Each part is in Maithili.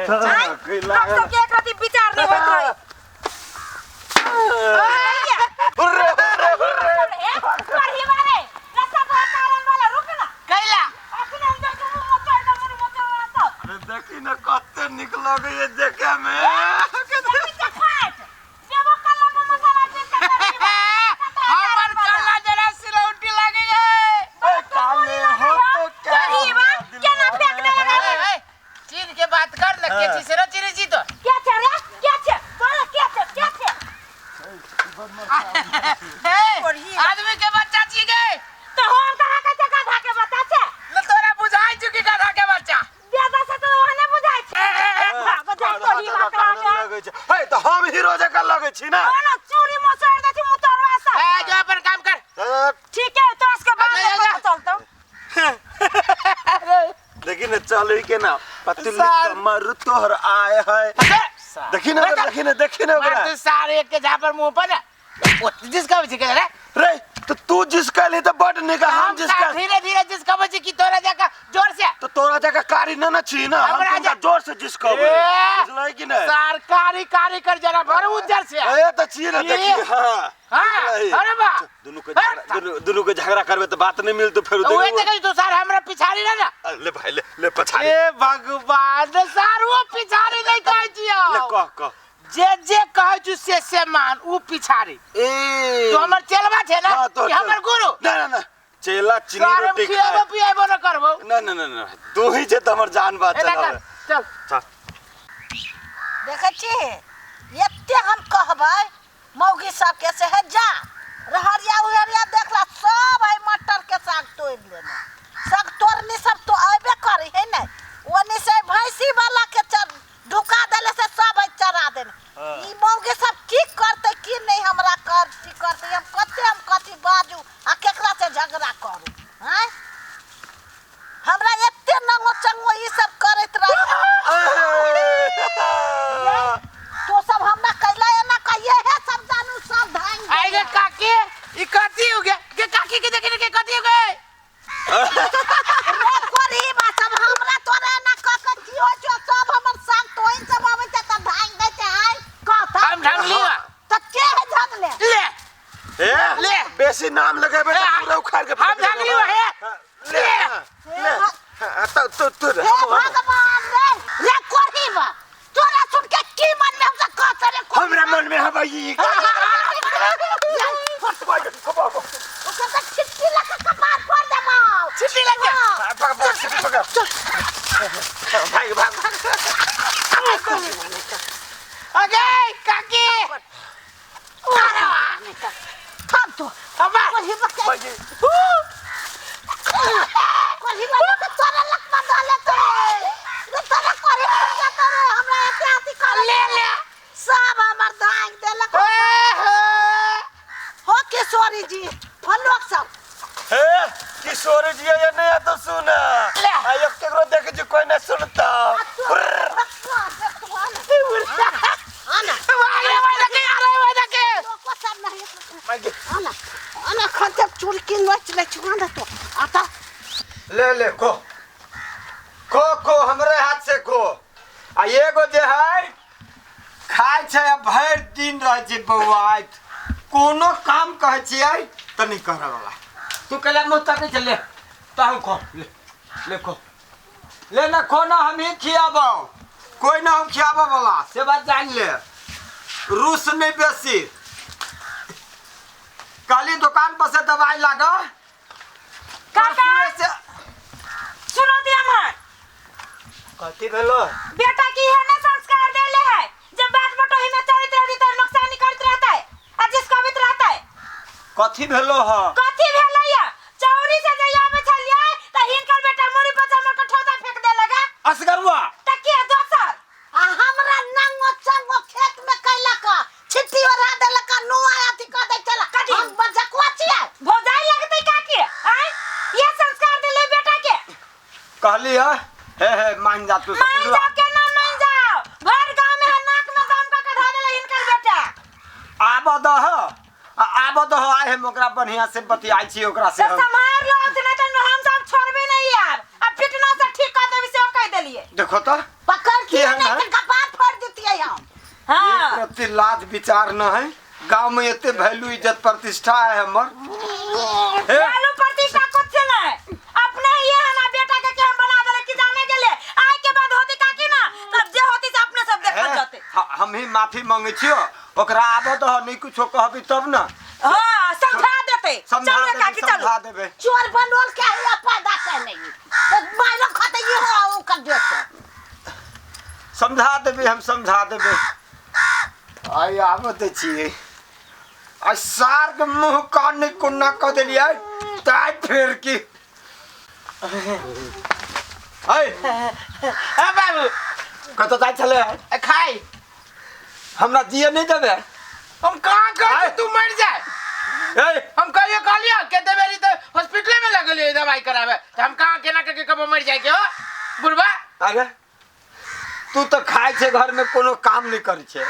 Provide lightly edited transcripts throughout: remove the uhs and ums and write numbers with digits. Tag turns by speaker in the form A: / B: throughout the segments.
A: आँय?
B: की
A: लोक
B: लागल?
A: सबके एक रति विचार नहि होइत रहै।
B: हुर्रे हुर्रे हुर्रे
A: ए, पढ़ी वाले, रस्ता पर कारण वाला, रुक ना।
C: कैला
A: अखने हम देखू मुँह मोचड़ दे, मुँह मोचड़ वाला सब।
B: अरे देखी ना कते निक लगैए देखे में
A: देखी के फाट। देबो कल्ला में मसाला पीस के करी बा।
C: हमर कल्ला जरा सिलौटी लागे गए
B: ए, काले हो तो क्या
A: पढ़ी बा, केना फेंक देलक
C: ए, ए, चीन के बात कर न के छी से चिरे छी तो
A: क्या छै रे? क्या छै? बोल, क्या छै? क्या छै?
C: ए, आदमी के बच्चा छी गए
A: तो हम कहाँ के छै गधा के बच्चा छै?
C: न तोरा बुझाई छु कि गधा के बच्चा
A: बेटा से तो ओहने बुझाइ छै। गधा पढ़ी बा कहाँ के?
B: लगै छै हे तऽ हम हीरो जकाँ लगै छी ना
A: ओ ना चूड़ी मोचड़ दै छै मुतरवा सब।
C: ए जो अपन काम कर
A: ठीक है तो उसके बाद
C: जा, जा, जा।
A: चलता
B: देखी ने चलै के ना पतली
C: सार।
B: कमर तोहर आए है देखी ने ओकरा, देखी ने देखी ने ओकरा
C: मार तू सारे एक के झापर मुंह पर ना ओ जिसका भी रे
B: रे तो तू जिसका ले तो बड निक हम
C: हम
B: जिसका
C: धीरे धीरे जिसका बची की तोरा जाका जोर से
B: तो तोरा जका कारी न न छी ना हम
C: हमरा
B: तुमका
C: जा-
B: जोर से जिसका
C: ए!
B: बुझलै कि नहीं
C: सरकारी कारी कर जरा भर उज्जर से
B: ए तो छी ना देखी
C: ए!
B: हां
C: हाँ, अरे बा।
B: दुनू के झगड़ा दुनू दुनू के झगड़ा करबे तो बात नहीं मिलतो फेर
C: उहे देखै तू सार हमरा पिछाड़ी ना ना
B: ले भाई ले ले पछाड़ी
C: ए भगवान सार वो पिछाड़ी नहीं कहै छियौ
B: ले कह कह
C: जे जे कहै छु से से मान ऊ पिछाड़ी
B: ए
C: तू हमर चेलवा छे ना
B: हाँ, तो
C: कि हमर गुरु
B: ना ना ना चेला चीनी
C: सार हम
B: रोटी
C: खिएबो
B: खाए
C: पिएबो न करबो
B: ना ना ना ना तू ही छे त हमर जान बात
C: एना कर चल
B: चल
D: देखै छी एते हम कहबै मौगी सबके से हे जा रहरिया उहरिया देखला सब है मटर के साग तोड़ि लेने साग तोड़नी सब तो अयबे करी है ने ओने से भैंसी वाला के चर ढुका देले से सब है चरा देने ई मौगी सब की करते की नहीं हमरा कर की करते हम कते हम कथी बाजू आ केकरा से झगड़ा करू आँय हमरा एते नंगो चंगो ई सब करैत रहे तो सब हमरा कैला एना कहिए हे सब जानू सब धांग
C: आई गे काकी ई कथी हो गया के काकी के देखी के कथी हो गए
D: रे कोरी बा सब हमरा तोरे एना क क की होइ छौ सब हमर संग तोही सब अबै छै त धांग दै छै आइ कह
C: हम ढंग लिया
D: त के है झगले
C: ले
B: ए
C: ले।
B: बेसी नाम लगेबे त
C: ए,
B: पूरा उखाड़ के
C: हम
B: फेंक देबो।
C: झगड़ी हे।
B: ले
C: ले।
B: ले हाँ, तो तो तो
D: हे भगवान रे रे कोरी बा तोरा सुन के की मन में हमसे कहत रे कोरी
B: हमरा मन में हवा ई
D: ओकर त छिटकी लग के कपार फोड़ देबौ
C: छिटकी लग के?
B: पकड़ पकड़ पकड़ भाग भाग
C: अगे काकी
D: थम तो
C: अब्बा
D: कोरी बा के कोरी बा के तोरा लकमा डाले तो रे तोरा कोरी बा के तोरा हमरा एते अथी कर
C: ले ले
D: सब हमर धांग देलक हो किशोरी जी हो लोग सब
B: हे किशोर जी ये नहीं तो सुना
C: ले।
B: आ एक केकरो देख जी कोई नहीं सुनता
D: आना
C: अरे भाई देखे अरे भाई देखे
D: लोको सब नहीं आना आना खन तक चुड़की नोच ले छुआ तो आता
E: ले ले खो खो खो हमरे हाथ से खो आ एगो जे है खाइ छै आ भरि दिन रहै छै बौआइत कोनो काम कहै छियै तऽ नहि करऽ वाला तू कैला मुँह तकै छै ले तहु खो ले ले खो ले ना खो ना हम ही खियाबौ कोई ना हम खियाबऽ वाला से बात जान ले रूस नहि बेसी कहली दुकान पर से दवाई लागा
A: काका
E: परसुए से
A: सुनो दिया हमार
E: कथी भेलो
A: बेटा की है ना संस्कार देले है जब बात बटोही में चरित रहती तो नुकसान करत रहता है आ जिसका भी रहता है
E: कथी भेलो ह
A: कथी भेलै या चौरी से जइया में छलियै त हिनकर बेटा मुड़ी पर जमर के ठोता फेंक दे लगा
E: असगरुआ
A: त के दोसर
D: आ हमरा नंगो चंगो खेत में कैलक छिट्टी ओढ़ा देलक नुआ अथी कऽ दै छला
A: कथी?
D: हम बजकुआ छियै
A: भौजाई लगतै काके आय ये संस्कार देले बेटा के
E: कहली है हे हे मान जा तू
A: मान जाओ के ना मान जाओ भर गांव में है नाक में दम का कढ़ा देले हिनकर बेटा
E: आब दह आ आब दह आइ हम ओकरा बढ़िया से बतियाइ छी ओकरा से
A: तो
E: हम
A: संभाल लो नहीं तो हम सब छोड़बे नहीं यार अब पिटना से ठीक कर देबी से कह देलिए
E: देखो तो
D: पकड़ के रहितियै
E: है
D: नहि
E: ना?
D: तऽ कपार फोड़ि दितियै हम।
A: हाँ।
E: प्रति लाज विचार न है। गांव में एते वैल्यू इज्जत प्रतिष्ठा है हमर। हे,
A: वैल्यू प्रतिष्ठा कुछ नहीं, अपने ही है ना बेटा के हम बना देले कि जाने गेले। आय के बाद होती काकी ना तब जे होती से अपने सब देखल जाते।
E: हम ही माफी मांगे छियो, ओकरा आबो दह नहीं कुछो कहबी तब ना।
A: हाँ समझा देते।
E: समझा
A: चल रे
E: देबे,
A: काकी चलो।
E: समझा देबे।
D: चोर बनोल के है पैदा कैले तो मारो खते ई हो ओ कर देते।
E: समझा देबे, हम समझा देबे। आइ आबो दै छियै। आ सार के मुँह कान नहीं कोना कह देलियै ताइ फेर की। है
C: हाँ बाबू
E: कतऽ जाइ छलै?
C: खाई
E: हमरा जिए नहीं देबे।
C: हम कहाँ कहे तू मर जाए? हम कहियो कहलियो केते बेरी तो हॉस्पिटले में लगलियो दवाई करावे, तो हम कहाँ केना के कबो मर जाए के हो बुढ़बा?
E: अरे तू तो खाए छे घर में कोनो काम नहीं करै छे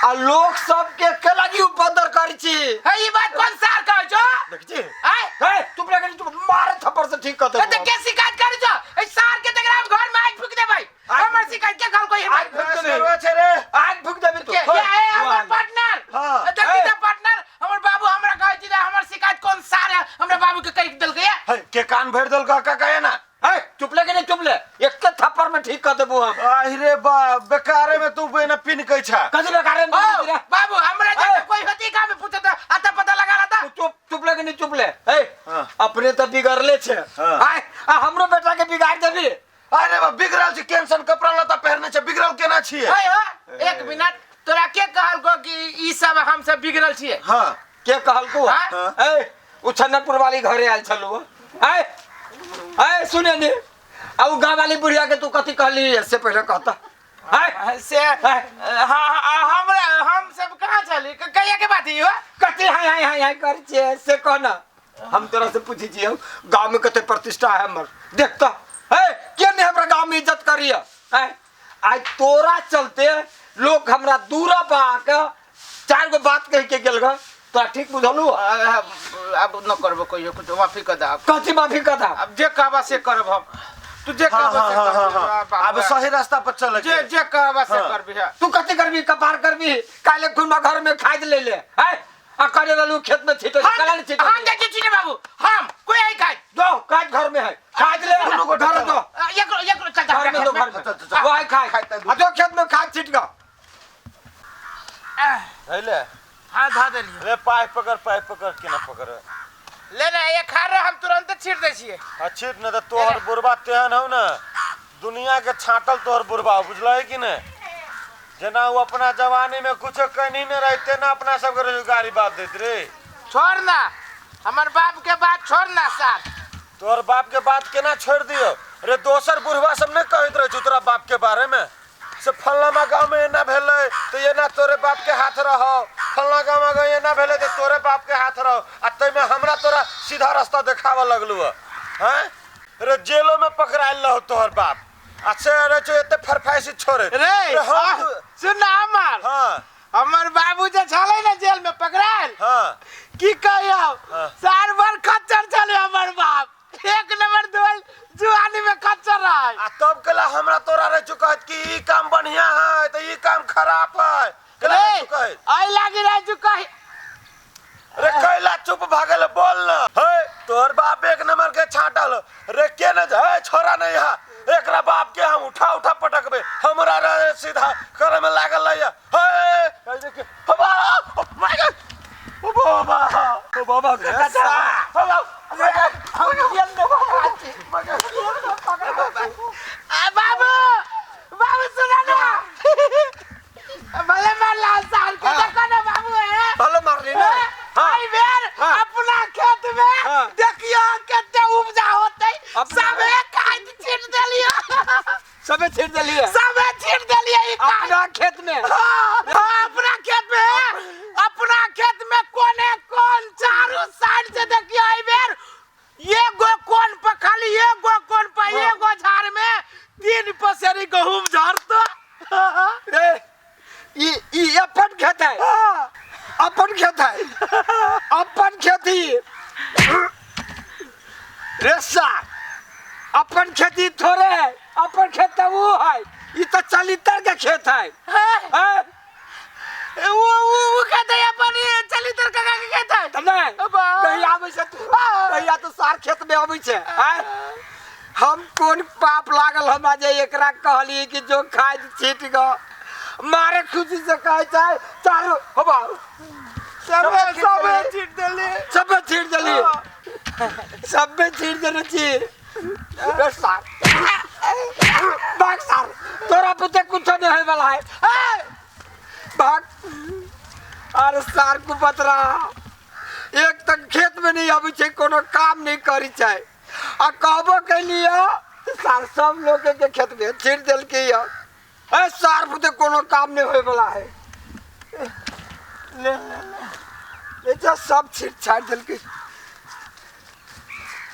E: आ लोग सब के के लागी उपद्र करै छी।
C: है ई बात कौन सार कहै छो?
E: देख छी
C: आय
E: हे तू अपना कनी तू मारे थप्पड़ से ठीक कर
C: तो
E: देबो।
C: के शिकायत करै छो? ए सार के तकरा हम घर में आग फूक देबै। हमर शिकायत के कहल कोई?
E: आग फूक देबै।
B: छे रे
E: आग फूक देबै तू।
C: के ये हमर पार्टनर।
B: हां
C: देखी त पार्टनर हमर बाबू हमरा कहै छी जे हमर शिकायत कौन सार है, हमरा बाबू के कहि देलकै।
B: है के कान भरि देलकै काका एना?
E: है चुप ले के नहीं चुप ले, एक के थप्पड़ में ठीक कर देबो हम।
B: आहि रे बा बेकारे में तू एना पिन कै छा।
E: कथी बेकारे में
C: ओ
E: रे?
C: बाबू हमरा जे कोई होती का में पूछत आता पता लगा रहा था।
E: चुप चुप ले के नहीं चुप ले। ए अपने तो बिगड़ले छे। आय आ हमरो बेटा के बिगाड़ देबी।
B: अरे बा बिगड़ल छै, कैंसन कपड़ा लत्ता पहिरने छै, बिगड़ल केना छियै?
C: ओए हो एक मिनट, तोरा के कहलको कि ई सब हम सब बिगड़ल छियै?
B: हां
E: के कहलको? ए उ छन्नपुर वाली घरे आयल छलु। ए ए सुने ने आ उ गांव वाली बुढ़िया के तू कथी कहली से पहले कहता। ए
C: से हां हमरा हम सब कहां छली कहिया के बात ई हो?
E: कथी हाय हाय हाय हाय कर छे से कहना। हम तोरा से पूछी छियौ गांव में कते प्रतिष्ठा है हमर, देखता ए के नहीं हमरा गांव में इज्जत करिय। ए आज तोरा चलते लोग हमरा दूरा पर आके चार गो बात कह के गेल ग, तोरा ठीक बुझलू?
C: अब न करबो कहियो कुछ, माफी कर दा।
E: कथी माफी कर दा?
C: अब जे कहबा से करब हम, तू जे कहबा से करब।
B: अब सही रास्ता पर चल
C: जे जे कहबा से करबी।
E: तू कथी करबी? कपार करबी? काले खुनमा घर में खाद ले ले। है आ करे रहलू खेत में छिटो, कला ने छिटो।
C: हम जे छिटे बाबू, हम कोई आई खाद
E: दो काज घर में है, खाद ले घर दो।
C: एक एक चल
E: घर में दो, घर में वो है खाद आ दो खेत में खाद छिट ग।
B: धैले
C: हां धा देलियो।
B: रे पाइप पकड़, पाइप पकड़ के ना पकड़
C: ले ना ये खा रहा हम तुरंत छीट दै छियै।
B: आ छीट न त तोहर बुढ़बा तेहन हौ ना, दुनिया के छाटल तोहर बुढ़बा, बुझलही कि ने? जेना वो अपना जवानी में कुछ कहनी न रहे तेना अपना सब के रोजगारी बात देत रे।
C: छोड़ ना हमर बाप के बात छोड़ ना सार।
B: तोहर बाप के बात केना छोड़ दियो रे? दोसर बुढ़वा सब नहीं कहत रहे तोरा बाप के बारे में से फलाना गांव में एना भेलै तो एना तोरे बाप के हाथ रहो, फलाना गांव में एना भेलै तो तोरे बाप के हाथ रहो, आ तैमे हमरा तोरा सीधा रास्ता देखावे लगलू हैं रे। जेलो में पकड़ायल रहो तोहर बाप। अच्छा रे जो एते फरफाइसी छोड़े
C: रे। सुन ना हमर,
B: हां
C: हमर बाबू जे छलै ना जेल में पकड़ायल,
B: हां
C: की कहियो सार भर खच्चर छलै हमर बाप, एक नंबर दोल जुआनी में खच्चर रहे।
B: आ तब कला हमरा तोरा रे चुकत कि ई काम बढ़िया है तो ई काम खराब है कला चुकत
C: आई लागी रे चुकत
B: रे। कैला चुप भागल बोल ना। हे तोहर बाप एक नंबर के छाटल रे, के न हे छोरा नहीं है एकरा बाप के हम उठा उठा पटकबे, हमरा रे सीधा करे में लागल रहिए। हे देखिए बाबा, ओ my God, ओ बाबा,
E: ओ बाबा काका
B: बाबा
E: हम गेल ने
C: आ बाबू, बाबू सुना ना भले मारला साल के देखो ना बाबू है
E: भले मारली ना।
C: आई बेर अपना खेत में देखियो कते उपजा होतै, सबे काट छीट देलियो,
E: सबे छीट देलियो,
C: सबे छीट देलियो ई
E: अपना खेत में।
C: हां अपना खेत में, अपना खेत में कोने कोन चारों साइड से देखियो आई बेर एगो कोन पर खाली एगो कोन पर एगो झाड़ में 3 पसेरी गहूम झड़तो
E: रे। ई अपन खेत है, अपन खेत है, अपन खेती रे सा, अपन खेती थोड़े है, अपन खेत तो वो है ई तऽ चलितर के खेत है। हैं?
C: वो कहते हैं अपन ये चलितर काका के खेत है।
E: तऽ नहि
C: अबा।
E: कहिया आबै छै तू? कहिया तो सार खेत में अबै छै? आँय? हम कोन पाप लागल हमरा जे एकरा कहलियै कि जो खाद छीट ग मारे खुशी से कहै छै चारू होबा।
C: सबे सबे छीट देली।
E: सबे छीट देली, सबे छीट देने छी। रे सार, भाग सार, तोरा पुते कुछो नहीं होय वाला है। ए, भाग। अरे सार कुपतरा, एक तक खेत में नहीं आबै छै, कोनो काम नहीं करी छै, आ कहबो कैलियै तऽ सार सब लोग के खेत में छीट देलकै। ए सार पुते कोनो काम नहीं होय वाला है। ले ले ले ले जा, सब छीट छाट देलकै।